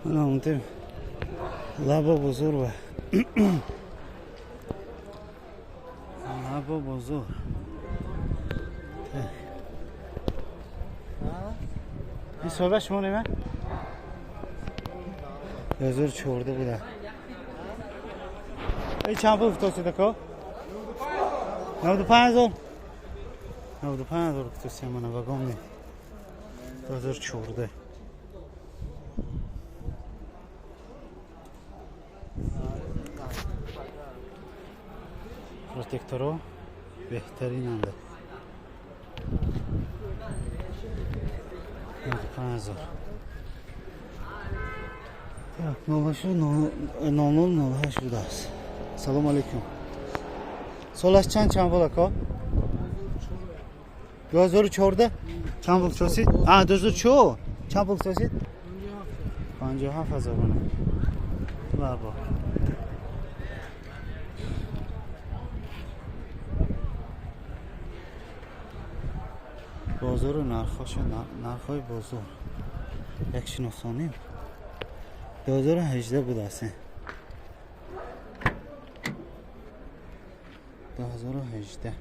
Мана омадем лаба бозор ва лаба бозор. Ин сола шумо нема? 2014 буда. Эй, чанд пул гуфтосед, ако? 95 000. 95 000 гуфтосем. Мана вагони 2014. Протекторо беҳтаринанда. 95 000. Так, 08 00 08 будааст. Салому алейкум. Солаш чанд пул, ако? 2014 чанд пул гуфтосид? А, 2004 чанд пул гуфтосид? 57 000. Мана лабо. Бозору нархҳоша, нархҳои бозор як шиносонем. 2018 будааст. 2018.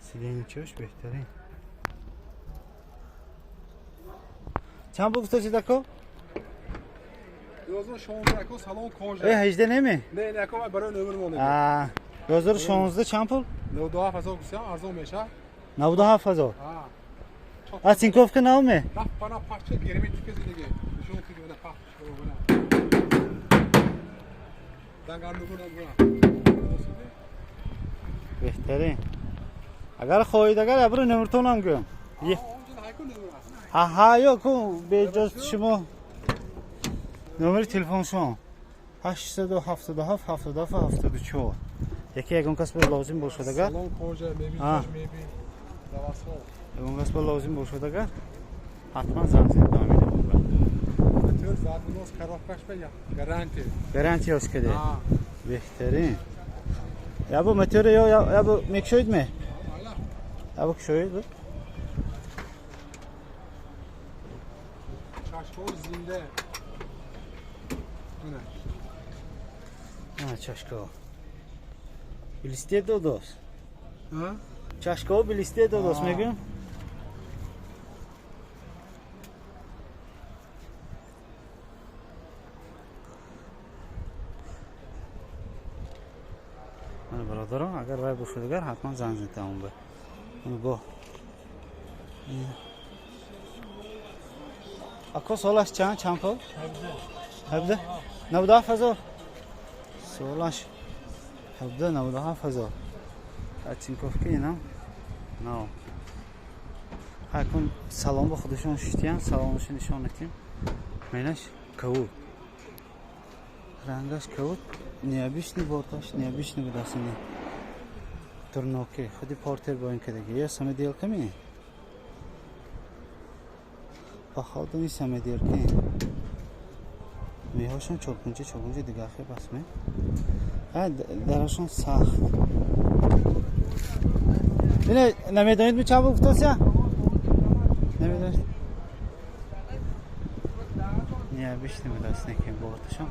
Сиденьечош беҳтарин. Чанд пул гуфтосид, ако? 2016, ако, салон кожа. Э, 18 неме? Не, ако, барои номер монда. А, 2016 чанд пул? 97 000 гуфтам, арзон меша. 97 000. А. Оцинковка науме? Даф пана пахча, герметика зидаги. Нишон тиги, мана пах. Мана. Дангар нугуна гуна. Беҳтарин. Агар хоҳед, агар ябро номертонам гӯям. Ҳа, ё ку беиҷоз шумо номери телефоншон 877 77 74. Яке ягон кас бо лозим бошад агар. Салон кожа, мебел, мебел. Давасо. Ягон кас бо лозим бошад агар, ҳатман занг зед ба ҳамин номер. Мотор заднос, коробкаш ба гарантия. Гарантияш каде. А. Беҳтарин. Ябо мотори ё ябо мекушоид ме? Ала. Ябо кушоид? Чашко зинда. Мана. А, чашка. Блестит додос. А? Чашкаҳо блестит додос мегӯям. Мана, бародарон, агар вай бошад агар, ҳатман занг зед ба. Бо. Ако, солаш чанд пул? 17. 97 000. Солаш 17, 97 000. Оцинковка инам нав. Ҳакун салон ба худашон шиштиян, салонашо нишон метим. Менаш кавуд. Рангаш кавуд, необычный, борташ необычный будааст ини. Турноки, худи портер бо ин кадаги. Ё самоделка ми? Походу ин самоделка. Меҳошон чоркунча, чоркунча дигар хел бас ме. А, дарашон сахт. Ине намедонед ми чанд пул гуфтося? Намедонед? Необычный будааст неки борташон.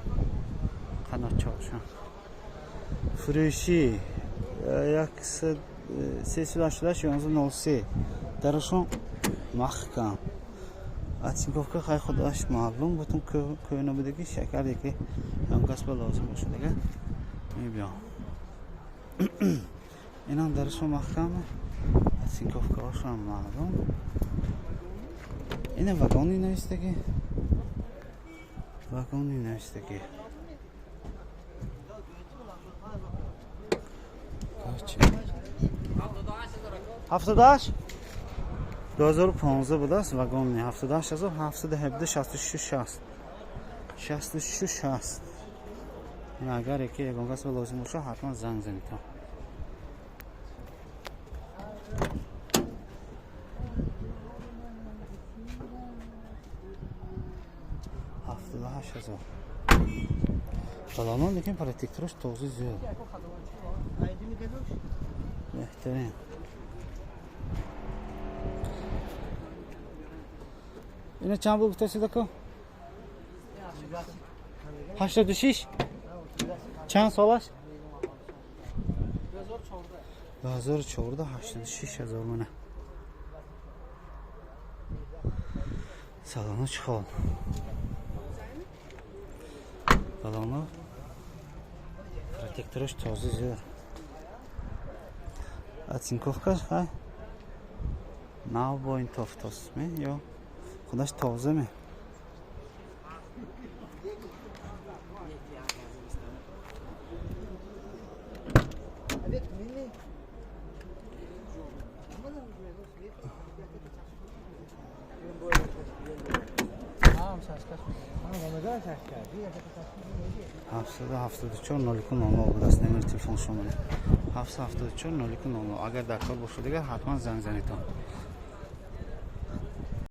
Қанотчошон. Фурӯшӣ 388 11 03. Дарашон маҳкам. Оцинковка хай худаш маълум, бутун кӯна будаги шакар яке ягон кас ба лозим бошад агар мебиём. Инам дарашон маҳкам, оцинковкаҳошам маълум. Ина вагони навистагӣ. Вагони навистагӣ. Короче. 78 2015 будааст вагони 78 000 717 66 60 66 60. Агар яке ягон кас ба лозим бошад, ҳатман занг занед. 78 000 балонон, лекин протектораш тоза зиёд, беҳтарин. Ина чанд пул гуфтасид, ака? 86. Чанд солаш? 2014, 86 ҳазор. Мана салону чхол, балону протектораш тоза, зӯр. Оцинковкаш хай нав, бо ин тофтос ме ё худаш тоза ме? 774 01 00 будааст номери телефон шуморе, 774 01 00. Агар дар кор бошад, дигар ҳатман занг занедтон.